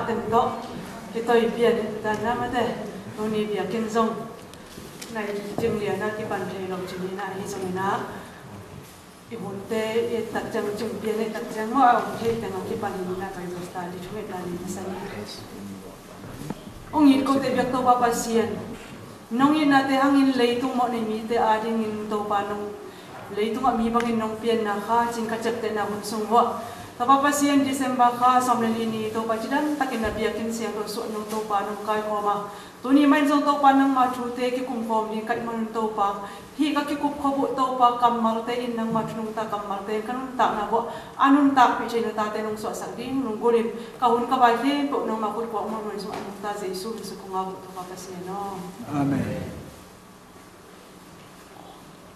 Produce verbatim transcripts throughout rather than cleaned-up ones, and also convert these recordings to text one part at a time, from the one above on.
Teng tôk, kei tui pian ta na mate, nô ni bia kin zong. Nai jing lia na kipan thei lo jing ni na hi zong na. I hun te, i tak jang jing pian i tak jang mo, a ung thei teng a kipan ni na pai zos ta di thung i ta ni na sa ni. Ung it ko te biak to ba pa sien. Nong itna te hangin leitung mô ne mite a dingin Topa nong leitung a mi bangin nong pianna ka jing ka jep te na hun sung wa. Topa pa sien December ka sawm le li ni Topa jidan takin na biakin siang to suak nong Topa nong kai koma. Tuni mai zong Topa nangma thute kikum kom ni kai manun Topa. Hi ka kikup ko bu Topa kammal te in nangma thunung ta kammal te kanun ta na bu. Anun ta pi chena ta te nong suak sak ding nong gunin. Ka hun ka bai hempô nangma kut kuak mô mô sung anun ta Jesu Kristu kong a bu Topa pa sien nong. Amen.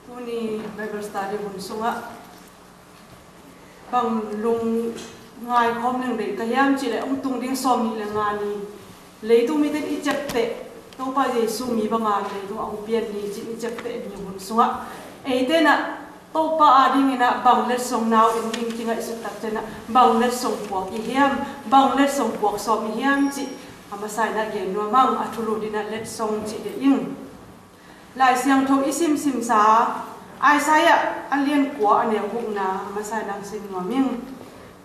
Tuni Bible study hun sung a. Bang lung ngai khom leng dei ka hiam ci le ung tung ding sawm ni le nga ni. Leitung mi ten i jep te. Topa Jesu mi bang a leitung a ung pian ni ci i jep te ni hun sung a. Ei te na Topa a dingin a bang letsong nau in ding ki ngai sut tak te na bang letsong puak i hiam, bang letsong puak sawm i hiam ci. A masa i na gen nua mang a thulu ding na letsong ci de ing. Lai Siangtho i sim sim sa, Isaiah a lian kua a neu huk na a masa i na sim nua ming.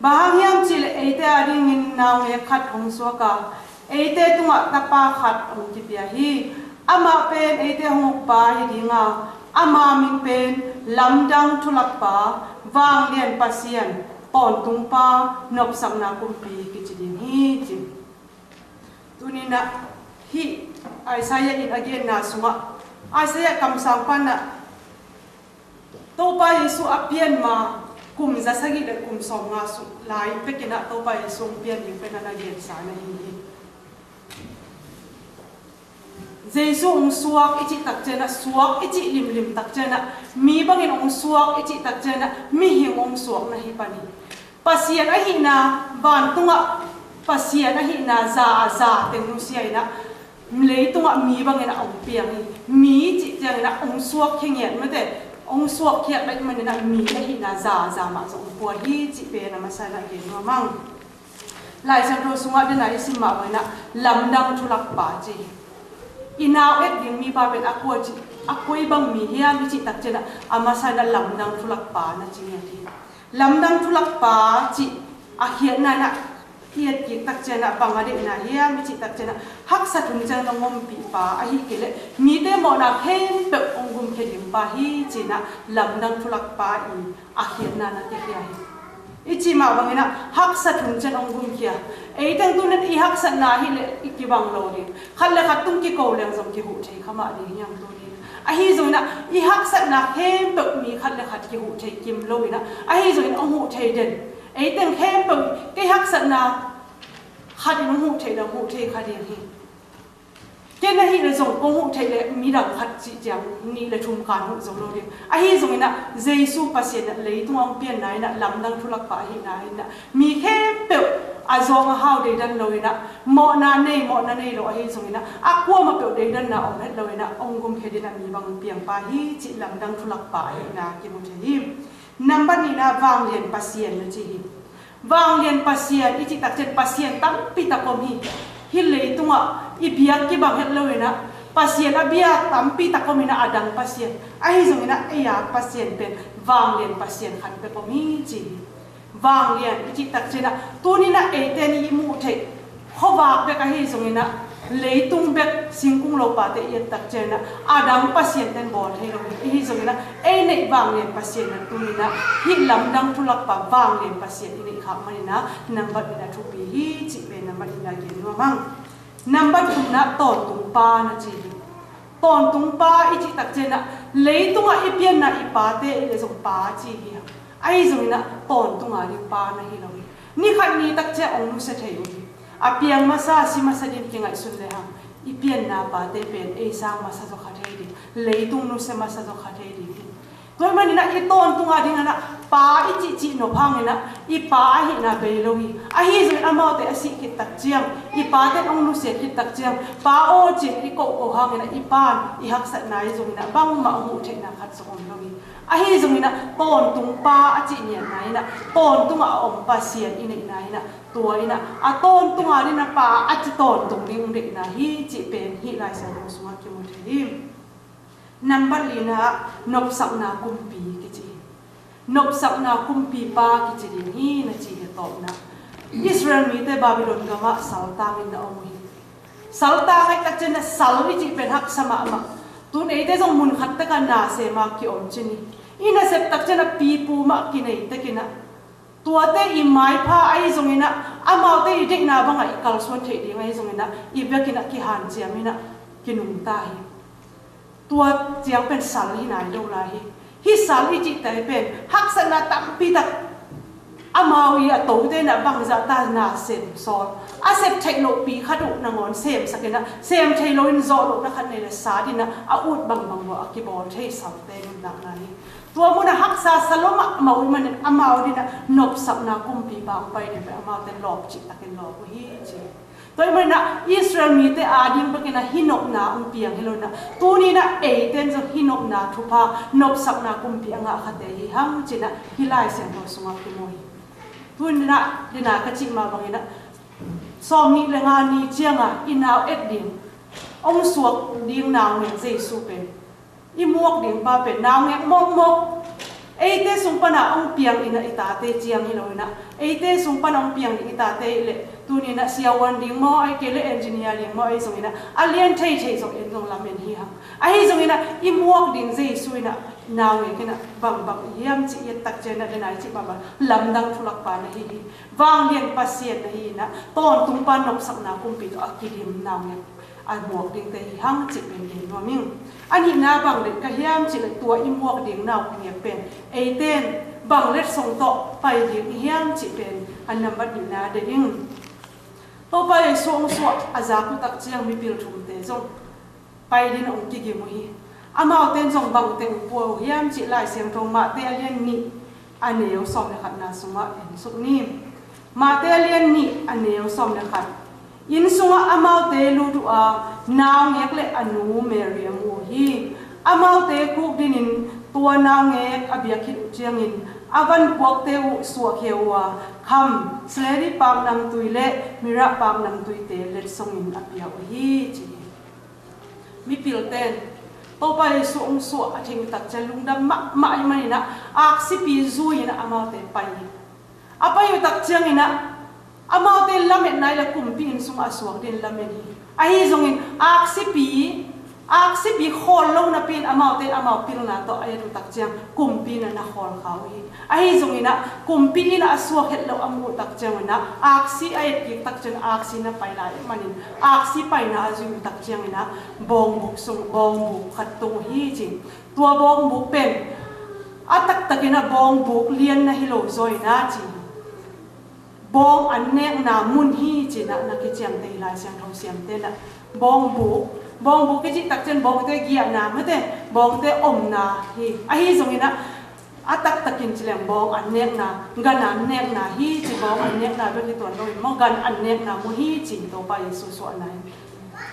Bang hang hiam ci le ei te a dingin nau nge khat hong suak a, ei te tung a tapa khat hong kipia hi. Ama pen ei te hong ukpa hi ding a, ama min pen Lamdang Thulakpa, Vanglian Pasian, Tawntungpa, Nopsakna Kumpi kici ding hi ci. Tuni na hi Isaiah in a gen na sung a, Isaiah kamsangpa na Topa Jesu a pian ma kum za sagi le kum sawm nga sung lai pek in a Topa Jesu pian ni pek na na gen sa na hi hi. Jesu ung suak i ci tak te na suak i ci lim lim tak te na mi bangin ung suak i ci tak te na mi hing ung suak na hi pani. Pasian a hina, vantung a Pasian a hina, za a za teng nu sia hina. Leitung a mi bangin a ung piang hi. Mi ci tiang hina ung suak khe ngiat mate. Ung suak khe ngiat mate na mi a hina za a za ma zong pua hi ci pe na masa na gen nua mang. Lai Siangtho sung a dena i sim ma bangin a Lamdang Thulakpa ci. I nau et ding mi pa pen a kua ci a koi bang mi hiam i ci tak te na a masa na Lamdang Thulakpa na ci ngiat hi. Lamdang Thulakpa ci a hiat na na hiat ki tak te na bang a dek na hiam i ci tak te na haksat hun te na ngom pi pa a hi ki le mi te mô na khempek ung gum khe ding pa hi ci na Lamdang Thulakpa i a hiat na na ki hiat hi. I ci ma bang i na haksat hun te na ung gum khe. Ei teng tu na i haksat na hi le i ki bang lo ding. Khat le khat tung ki ko leng zong ki hu thei kha ma ding hiam tu ni. Ahi zong i na i haksat na khempek mi khat le khat ki hu thei kim lo i na. Ahi zong i na ung hu thei den. Ei teng khempek kei haksat na khat i na ung hu thei da ung hu thei kha ding hi. Kei na hi le zong ung hu thei le mi dang khat ci tiang ni le thum kan hu zong lo ding. Ahi zong i na Jesu Pasian na leitung ung pian na i na Lamdang Thulakpa hi na i na. Mi khempek a zong a hau dei dan lo i na, mô na nei, mô na nei lo ahi zong i na, a kua ma pek dei dan na ung het lo i na, ung gum khe ding na mi bang piang pa hi ci Lamdang Thulakpa hi na ki mu thei hi. Nambat ni na Vanglian Pasian na ci hi. Vanglian Pasian i ci tak te Pasian tampi ta kom hi. Hi leitung a i biak ki bang het lo i na, Pasian a biak tampi ta kom i na a dang Pasian. Ahi zong i na ei a Pasian pen Vanglian Pasian khan pe kom hi ci hi. Vanglian i ci tak te na tu ni na ei te ni i mu thei. Kho vak bek ahi zong i na leitung bek singkung lo pa te i et tak te na a dang Pasian ten bol thei lo i hi zong i na ei nei Vanglian Pasian na tu ni na hi Lamdang Thulakpa Vanglian Pasian i nei khak ma ni na nambat ni na thupi hi ci pe nambat ni na gen nua mang. Nambat thum na Tawntungpa na ci hi. Tawntungpa i ci tak te na leitung a i pian na i pa te i le zong pa ci hi. Ahi zong i na tawntungpa na hi lo hi. Ni khat ni tak te ung nu se thei u hi. A piang masa si masa ding ki ngai sun le hang i pian na pa te pen ei sang masa zo kha thei ding. Leitung nu se masa zo kha thei ding hi. Tua maninah i tôntung a dinganah pá i cihcih nôpung inah i pá ahihna bei lôwi. Ahi zong amaute a sih khit tak ciang, i pá ten ong nusiat khit tak ciang, pá ô cin i kôkô hang inah i pá i haksatna i zong inah bangmah ong hu thei na khat zong ong lôwi. Ahi zong inah tôntung pá a cih niatna inah tôntung a ong Pasian i neihna inah tua inah a tôntung a dinah pá a cih tôntung ding ong deihna hi cih pen hih Lai Siangtho sungah kimu thei. Nambat lina, nopsakna kumpi kici. Nopsakna kumpi pá kici ding hi na ci hi tawpna. Israel mite Babilon gamah saltang in na ong hi. Saltang ai tak cen na sal i ci pen haksa mahmah. Tun eite zong mun khat tak a na sem a ki ong cin hi. I na sep tak cen na pipu mah ki nei tak inah. Tuate i maipha ai zong inah, amaute i deihna bang a i kalsuan thei ding ai zong inah, i bek inah ki hanciam inah, ki nungta hi. Tua ciang pen sal hi nai dô lai hi. Hi sal i cih tai pen haksatna tampi tak amau i a tote na bang za ta na sem sol. A sep thei lo pi kha du na ngon sem sak inah, sem thei lo in zo lo na khat nei le sa dinah, a ut bang bang lo a ki bol thei sal te nun nak na hi. Tua mun a haksa sal lo mah amau i manin amau dinah nopsakna kumpi pá ong pai ding pen amau ten lop cih tak in lop hi ci. Tua i manin a Israel mite a ding bek inah hi nopna ong piang hi lo inah. Tuni inah eiten zong hi nopna thupha nopsakna kumpi a ngah khate hi hang ci inah hih Lai Siangtho sungah kimu hi. Tuni inah dinah ka cih ma bang inah. Sawm nih le nga ni ciang a i nau et ding. Ong suak ding naungek Jesu pen. I muak ding pá pen naungek mokmok. Eite sung pan a ong piang inah i tate ciang hi lo inah. Eite sung pan a ong piang ding i tate i leh. Tuni inah siawan ding mâ, ai kei leh engineer ding mâ, ai zong inah. A lien thei thei zong en zong lamen hi hang. Ahi zong inah i muak ding Jesu inah. Naungek inah bang bang hiam ci i tak cen na denai ci bang bang. Lamdang thulak pá na hi hi. Vang lien Pasian na hi inah. Tôntung pá nopsakna kumpi to a kidim naungek. A muak ding te hi hang ci pen ding nuam ing. A nihna bang leh ka hiam ci leh tua i muak ding naungek pen. Eiten bang leh song to pai ding i hiam ci pen a nambat nihna de ing. Topa Yesu ong suah a zak u tak ciang mipil thumte zong pai ding ong kigim u hi. Amauten zong bang teng pua u hiam ci Lai Siangtho Mate a lian nih a neu sawm le khat na sungah en suk ni. Mate a lian nih a neu sawm le khat. Inn sungah amaute lut u a, naungek leh a nu Mary a mu hi. Amaute kuk dinin tua naungek a biak khit u ciangin a van kuakte u suah khia u a, kham, sledri paknam tui leh mirra paknam tuite letsongin a pia u hi ci hi. Mipilten Topa Yesu ong suah a thing tak ciang lungdam mahmah i manin a, aksipi zui in a amaute pai hi. A pai u tak ciangin a, amaute lamet nai leh kumpi inn sung a suak ding lamen hi. Ahi zongin aksipi, aksipi khol lo napi in amaute amau pilna to a yet u tak ciang kumpi inn a na khol kha u hi. Ahi zongin a kumpi inn a suak het lo a mu tak ciangin a aksi a yet kik tak ciang aksi na pai lai manin aksi paina a zui u tak ciangin a bong buk sung, bong buk khat tung hi ci. Tua bong buk pen a taktak in a bong buk lian na hi lo zoi na ci. Bong an nekna mun hi ci na, na kiciamte hi Lai Siangtho siamte na. Bong buk, bong buk kici tak ciang bongte giahna mate, bongte omna hi. Ahi zongin a, a taktak in ci leng bong an nekna, gan an nekna hi ci, bong an nekna bek hi tuan lo in mâ, gan an nekna mun hi ci Topa Yesu suah nai.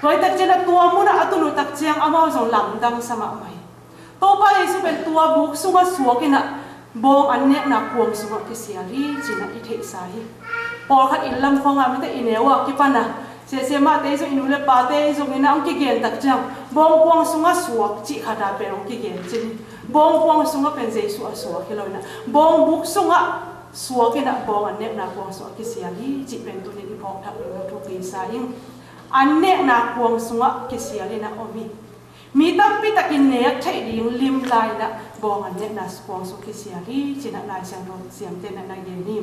Tua i tak ciang a tua mun a a tun u tak ciang amau zong lamdang sa mahmah hi. Topa Yesu pen tua buk sung a suak in a bong an nekna kuang sung a kisial hi ci na i thei sa hi. Pawlkhat inn lam khong a mite i neu a kipan a, sese mate zong i nu leh pate zong in a ong kigen tak ciang bong kuang sung a suak ci kha da pen ong kigen ci ni. Bong kuang sung a pen Yesu a suak hi lo in a bong buk sung a suak in a bong an nekna kuang sung a kisial hi ci pen tuni i phawk thak lo thupi sa ing. An nekna kuang sung a kisial in a om hi. Mi tampi tak in nek thei ding lim lai na bong an nekna kuang sung kisial hi ci na Lai Siangtho siamte na na gen hi.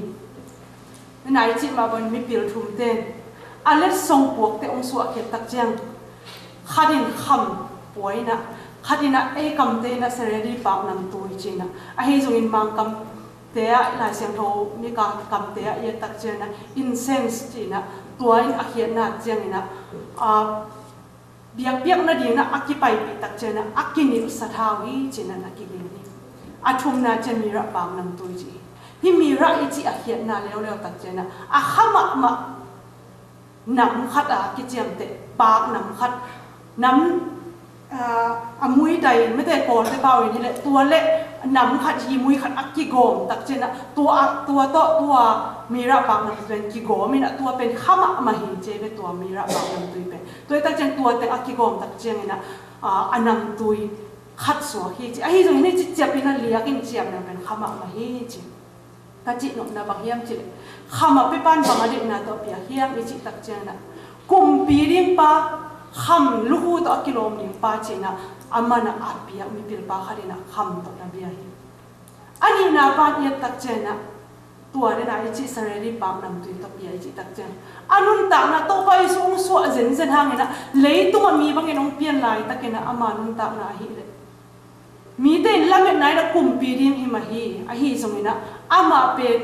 Nai ci ma bon mipil thumte a letsong puakte ong suah khit tak ciang khat in kham puai na, khat in a ei kamte na sledri paknam tui ci na, ahi zongin Mang kamte a Lai Siangtho Mika kamte a i et tak ciang na incense ci na, tua in a khiatna ciangin a, a biakpiakna ding na a kipaipih tak ciang na a kinilh sathau hi ci na na kigen hi. A thumna ciang mira̱ pâk namtui ci. Hi mira̱ i cih a khiatna leuleu tak ciang a, a kha mahmah nam khat a kiciam te, pâk nam khat, nam, a, a mui dai, mete kol te pau in hi leh, tua leh nam khat hi mui khat a kigom tak ciang a, tua, tua tawh, tua mira̱ pâk namtui pen kigom in a, tua pen kha mahmah hi ci, mete tua mira̱ pâk namtui pen. Tua tak ciang tua teng a kigom tak ciang in a, a, a namtui khat suak hi ci. Ahi zong hi ne ci ciap in a liak in ciam na pen kha mahmah hi ci. Ka cih nopna bang hiam cih leh, kham a pepan bang a deihna tawh piak hiam i cih tak ciang a, kumpi ding pa kham luhu tawh a kilawm ding pa ci na, aman a piak mipil pa kha ding a kham tawh na bia hi. A nihna pan i et tak ciang a, tua ding a i cih sareli pâk namtui tawh pia i cih tak ciang a, nuntakna Topa Yesu ong suah zenzen hang in a, leitung a mi bang in ong pian lai tak in a, ama nuntakna ahi leh mite in lametna in a kumpi ding hi ma hi, ahi zong in a, ama pen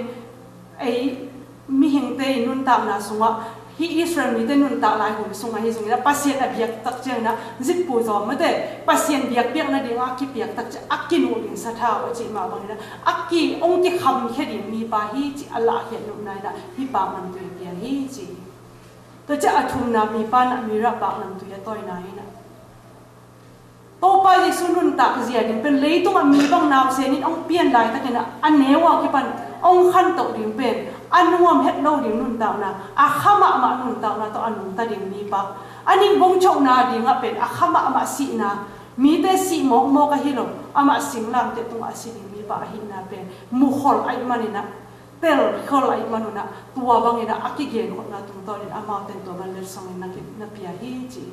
ei mihingte in nuntakna sung a, hi Israel mite nuntak lai hun sung ahi zong in a, Pasian a biak tak ciang in a, zikpu zom mate, Pasian biak biakna ding a kipiak tak ciang a, a kinuh ding sathau a cih mah bang in a, a ki ong kikham khia ding mi pa hi cih a lah khiat nopna in a, hi pâk namtui pia hi ci. Tua ciang a thumna mi pa na mira̱ pâk namtui a tawina in a, Topa Yesu nuntak zia ding pen leitung a mi bang nau se nin ong pian lai tak in a, a neu a kipan ong khantoh ding pen, a nuam het lo ding nuntakna, a kha mahmah nuntakna tawh a nungta ding mi pa. A nin bong chokna ding a pen, a kha mahmah sihna, mite sih mawkmawk ahi lo, ama singlamteh tung a si ding mi pa ahina pen, mu khol ai man in a, tel khol ai man un a, tua bang in a, a kigen khol na tungtawl in a, amau ten tua bang letsong in na ki, na pia hi ci.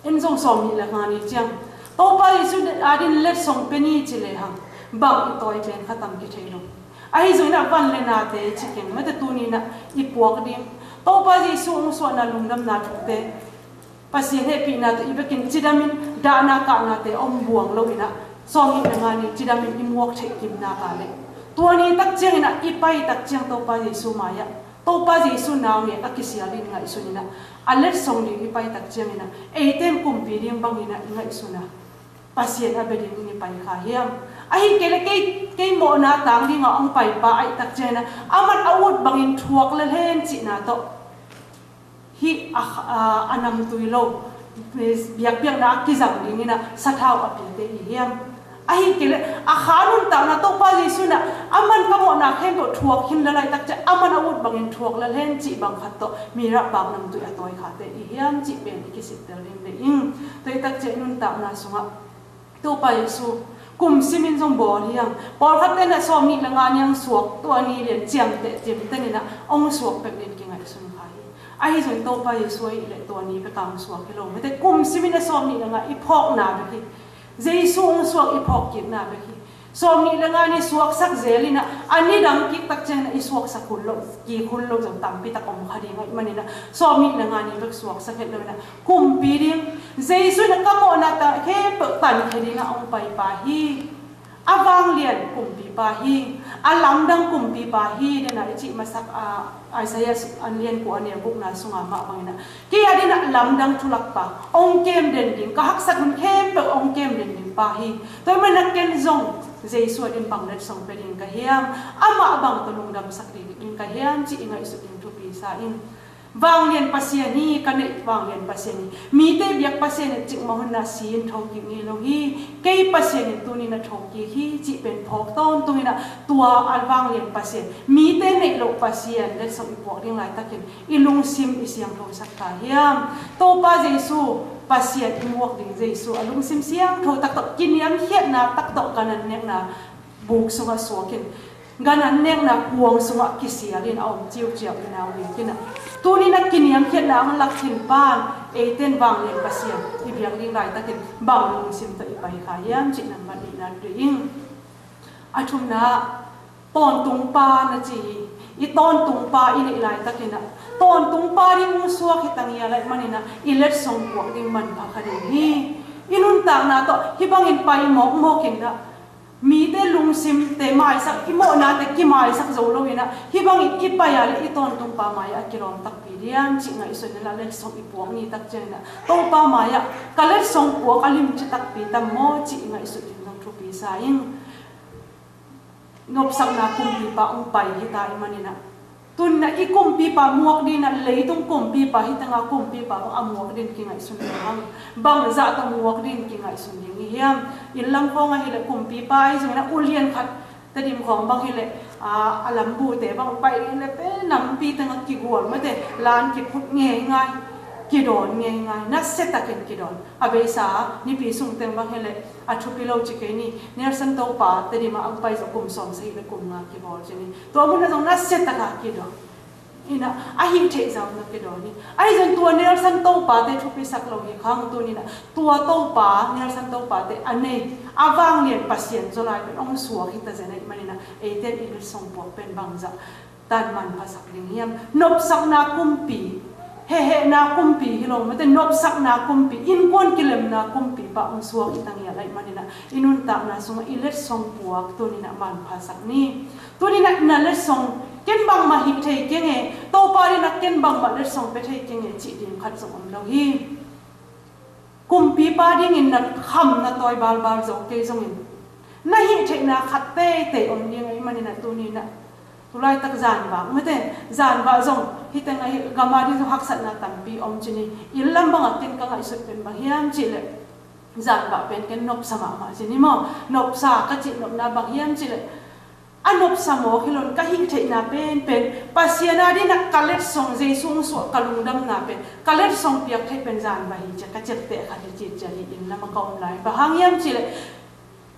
Ên zong sawm nih leh nga ni ciang, Topa Yesu a ding letsong pe ni ci lehang, bang i tawi pen kha tam kithei lo. Ahi zong in a van leh nate ci keng mate tuni in a i puak ding, Topa Yesu ong suahna lungdamna thukte, Pasian hehpihna tawh i bek in cidam in, dahna kahnate ong buang lo in a, sawm nih leh nga ni cidam in i muak thei kim na ka leh, tua ni tak ciang in a i pai tak ciang Topa Yesu mai a, Topa Yesu nau nge a kisial in ngaihsun in a, a letsong ding i pai tak ciang in a, eiten kumpi ding bang in a i ngaihsun a, Pasian a be ding in i pai kha hiam. Ahi kei leh kei, kei mawhna tang ding a ong pai pa ai tak ciang in a, aman a ut bang in thuak lel hen cihna tawh, hi a, a, a namtui lo, biak biakna a kizang ding in a sathau a piate i hiam. Ahi kei leh a kha nuntakna Topa Yesu in a, aman ka mawhna khempeuh thuak hin lel ai tak ciang, aman a ut bang in thuak lel hen cih bang khat tawh mira̱ pâk namtui a tawi khate i hiam cih pen i kisittel ding de ing. Tua i tak ciang nuntakna sung a Topa Yesu kum sim in zong bawl hiang. Pawlkhat ten a sawm nih leh nga ni ang suak, tua ni lian ciamteh ciamteh in a ong suak pek ding kingaihsun kha hi. Ahi zong Topa Yesu ahi leh tua ni pek ang suak hi lo. Mate kum sim in a sawm nih leh nga i phawkna bek hi. Yesu ong suak i phawk kitna bek hi. Sawm nih leh nga ni suaksak zel in a, a ni dang kik tak ciang in a i suaksak hun lo, kik hun lo zong tampi tak ong kha ding ai man in a, sawm nih leh nga ni bek suaksak het lo in a, kumpi ding, Yesu in a ka mawhna tah khempeuh tankhia ding a ong pai pa hi. A vanglian kumpi pa hi. A lamdang kumpi pa hi. Dena i cih masak a Isaiah an lian kua an lian gukna sung a mah bang in a, kei a ding a lamdang thulak pa, ong kem den ding, ka haksak hun khempeuh ong kem den ding pa hi. Tua i man a ken zong Yesu a ding bang letsong pe ding ka hiam. Amah bang tawh lungdamsak ding ka hiam cih i ngaihsut ding thupi sa ing. Vanglian Pasian hi, ka neih vanglian Pasian hi. Mite biak Pasian hi cik ma hun na sin thokik ni lo hi. Kei Pasian hi tuni na thokik hi cih pen phawk tawntung in a, tua a vanglian Pasian, mite neih lo Pasian letsong i puak ding lai tak in i lungsim i siangtho sak ta hiam. Topa Yesu Pasian i muak ding Yesu a lungsim siangtho tak tawh kiniamkhiatna tak tawh gan an nekna buk sung a suak in, gan an nekna kuang sung a kisial in a om ciuciau in a wing kin a. Tuni na kiniamkhiatna ang lak kin pan, eiten vanglian Pasian i biak ding lai tak in bang lungsim tawh i pai kha hiam cih nambat nih na dui ing. A thumna, tawntung pa na ci hi. I tawntung pa i neih lai tak in a, tawntung pa ding ong suak hi tang ia lai man in a, i letsong puak ding man pha kha ding hi. I nuntakna tawh hi bang in pai mawkmawk in a, mite lungsimte maisak, i mawhnate kimaisak zo lo in a, hi bang in i pai a leh i tawntung pa mai a kilawm takpi diam cih ngaihsun in a, letsong i puak ni tak ciang in a, Topa mai a ka letsong puak a limci takpi tam maw cih i ngaihsun in zong thupi sa ing. Nopsakna kumpipa ung pai hita i manină. Tună i kumpipa muak dină, leitung kumpipa hitang a kumpipa ung a muak din kingaisun hang. Bang zah ta muak din kingaisun ding hiam. Inlam kong a hileh kumpipa i zung na ulian khat. Tơdim kong bang hileh, a, a lam bute bang pai hileh pe nampi tang a kigual mate lan kiput ngai ngai. Kidon ngai ngai. Na seta ken kidon. A beisa, ni pi sung teng bang hileh. A thupi lo ci kei ni, Nelson Topa, tơdima ang pai zo kum song sa hi le kum nga kibol ci ni. Tua mun na zong na seta ka kido. Ina, a hi thei zau na kido ni. Ai zong tua Nelson Topa te thupi sak lo hi khang tu ni na. Tua Topa, Nelson Topa te a nei. A vang lien Pasian zo lai pen ong suak hi ta zen ai manina. Ei ten i letsong puak pen bang za. Tan manphasak ding hiam, nopsakna kumpi, hehehnă kumpi, hi lo mate nopsakna kumpi, inkuan kilemna kumpipa ung suak i tang ia lai manina, i nuntakna sung i letsong puak tu nina manphasak ni. Tu nina na letsong, ken bang ma hi thei keng e, Topa nina ken bang ma letsong pe thei keng e, ci ding khat song om lo hi. Kumpipa dingin na kham na toi balbal zong kei zongin. Na hih theina khat teitei om ding ai manina tu nina. Tulai tak zanbak mate zanbak zong. Hih teng ai gama ding zong haksatna tampi om ci ni. Inlam bang a ken ka ngaihsut pen bang hiam ci le. Zanbak pen ken nopsa mahmah ci ni maw. Nopsa ka ci nopna bang hiam ci le. A nopsa mawk hi lon ka hih theina penpen Pasian a ding na ka letsong Jisu ung suak ka lungdamna pen ka letsong piak thei pen zanbak hi cia ka ciapteh kha di ci cia di inlam a ka om lai bang hang hiam ci le.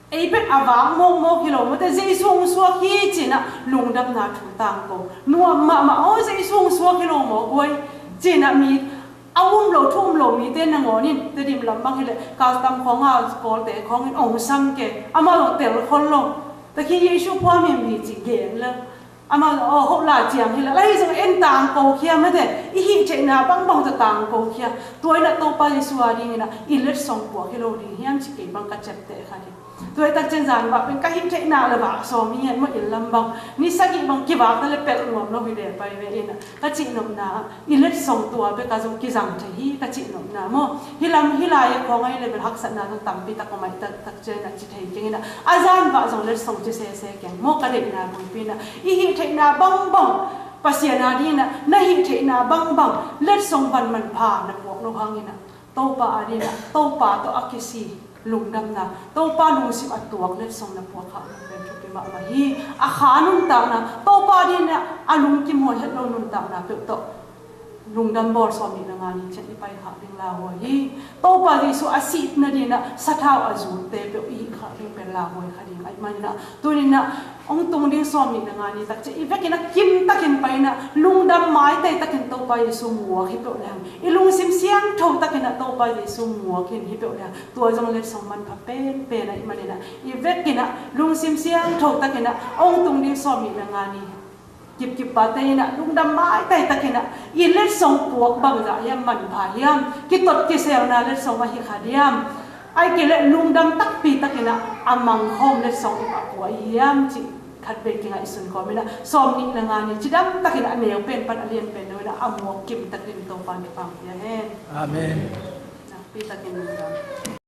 Ei pen a vang mawk mawk hi lo mate Jisu ung suak hi ci na lungdamna thu tangko. Nuam mahmah o Jisu ung suak hi lo mawk guai ci na mi A um lo thu um lo mite nangawn in, tơdim lam bang hi leh, custom khong a, kol te khong in, ong sam ke, ama lo tel khol lo. Ta khi Yêsu pua mim hi ci gen leh. Ama lo, ơ, hô la ciang hi leh, lai zong en tangko khia mate, i hih theina bang bang ta tangko khia. Tua ina Topa Yêsu a ding ina, i letsong pua hi lo ding hiam ci kei bang ka ciapteh kha di. Tua i tak cen zan wah pen ka hih theina leh wah sawmi hen mô inlam bang. Ni sagi bang ki wah ta leh pel nuam lo hi leh pai we ina. Ka ci nopna, i letsong tua pe ka zong ki zang thei hi ka ci nopna mô. Hi lam hi lai khong ai leh bel haksatna zong tampi tak kô mai tak tak cen a ci thei keng ina. A zan wah zong letsong ci sese keng mô ka deihna bun pi na. I hih theina bang bang. Pasian a ding ina, na hih theina bang bang. Letsong ban manpha na puak lo hang ina. Topa a ding na, Topa tôh a kisi, lungdamna, Topa lungsim a tuak letsong na puak hah, pen thupi mahmah hi, a kha nuntakna, Topa a ding na, a lungkim hoi het lo nuntakna, peuh tôh, lungdam bôl sawmi na ngani cen i pai hah ding la hoi hi, Topa Yêsu a sitna ding na, sathau a zute, peuh i hih hah ding pen la hoi hah ding, ai mai na, tu ding na, Ong tung ding sawmi na ngani tak ci, i wek ina kim takin pai na, lungdam mai tai takin Topa Yêsu muak hi peuh leng. I lungsim siangthô takin na Topa Yêsu muak hin hi peuh leng. Tua zong letsong manpha penpen a i man ina. I wek ina, lungsim siangthô takin na, ong tung ding sawmi na ngani. Kip kip pa tai ina, lungdam mai tai takin na, i letsong puak bang za hiam manpha hiam. Ki tot ki sel na letsong a hi kha diam. Ai kei leh lungdam takpi takin na, a mangkhôm letsong i pua hiam ci khat be ki ngaisun kô mi na, sawmi na ngani ci dam takin na, a neu pen pan a lien pen na, a muak kim takin Topan pang pia hen. Amen. Takpi takin lungdam.